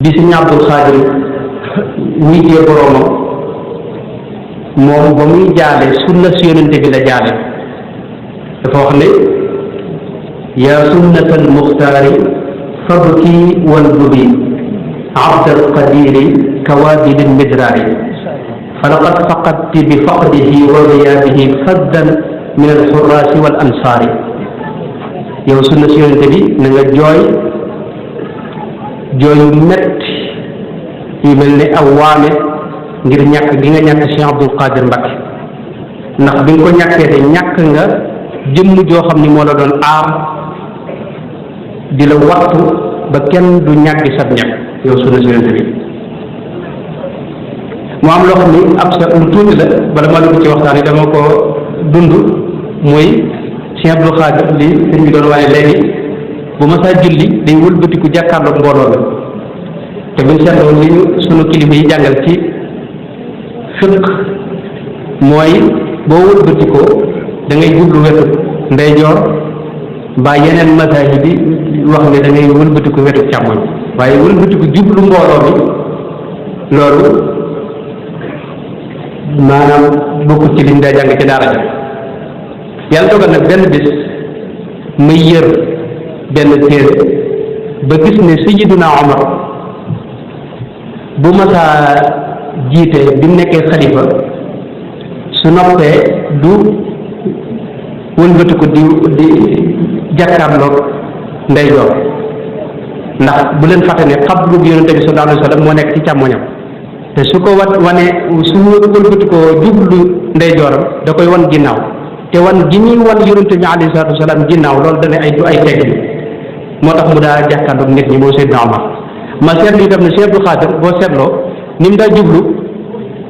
bi Sëriñ Abdul Xaadir wuyjee boroomam moom ba muy jaale sunna si yonente bi la jaale dafa wax ne yaa sunnatal muxtaari fabki walbubi abdal qadiri kawaabilin midraari falaqad faqadti bi faqdihi wa giyaabihi faddan min alxuraasi wal ansaari yow sunna si yonente bi na nga jooy jooyu metti yu mel ne aw waame ngir ñàkk gi nga ñàkk Cheikh Abdul Qadir Mbacké ndax bi nga ko ñàkkee de ñàkk nga jëmm joo xam ni moo la doon aar di la wattu ba kenn du ñàkki sab ñàkk yow sunna si yonente bi mu am loo xam ni ab sa lu tuuti la bala ma dugg ci waxtaan yi dama ko dund mooy Cheikh Abdul Qadir li sëñ bi doon waaye léegi bu ma saa julli day wëlbatiku jàkkaarloog mbooloo mi te buñ seetloo li ñu sunu kilifa yi jàngal ci fiq mooy boo wëlbatikoo da ngay jublu wetu ndeyjoor mbaa yeneen masaahib bi wax ne da ngay wëlbatiku wetu càmmoñ waaye wëlbatiku jublu mbooloo mi loolu maanaam bokkul ci liñ daa jàng ci daara ja yàlla dogal nag benn bis may yër benn téere ba gis ne Sayyiduna Omar bu masaa jiite bi mu nekkee xalifa su noppee du wëlbatiku di jàkkaarloog ndeyjoor ndax bu leen fàtte ne xabru bi Yonente bi sallallahu alayhi wa sallam moo nekk ci càmmoñam te su ko su wëlbatikoo jublu ndeyjooram da koy wan ginnaaw te wan gi ñuy wan Yonente bi alayhi salaatu wa salaam ginnaaw loolu dana du ay teggin moo tax mu daa jàkkaarloog nit ñi moo Seydina Omar ma seetlu itam ne Cheikh Abdul Xaadir boo seetloo ni mu daa jublu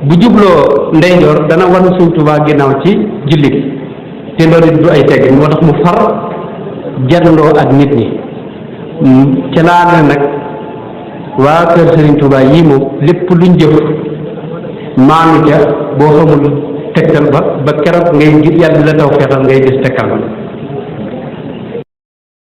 bu jubloo ndeyjoor dana wan Sëñ Tuubaa ginnaaw ci julli gi te loolu du ay teggin moo tax mu far janloo ak nit ñi ca laa ne nag waa kër Sëriñ Tuubaa yii moom lépp luñ jëf maanu ca boo xamul tegtal ba keroog ngay yàlla di la taw feexal ngay gis tegtal ba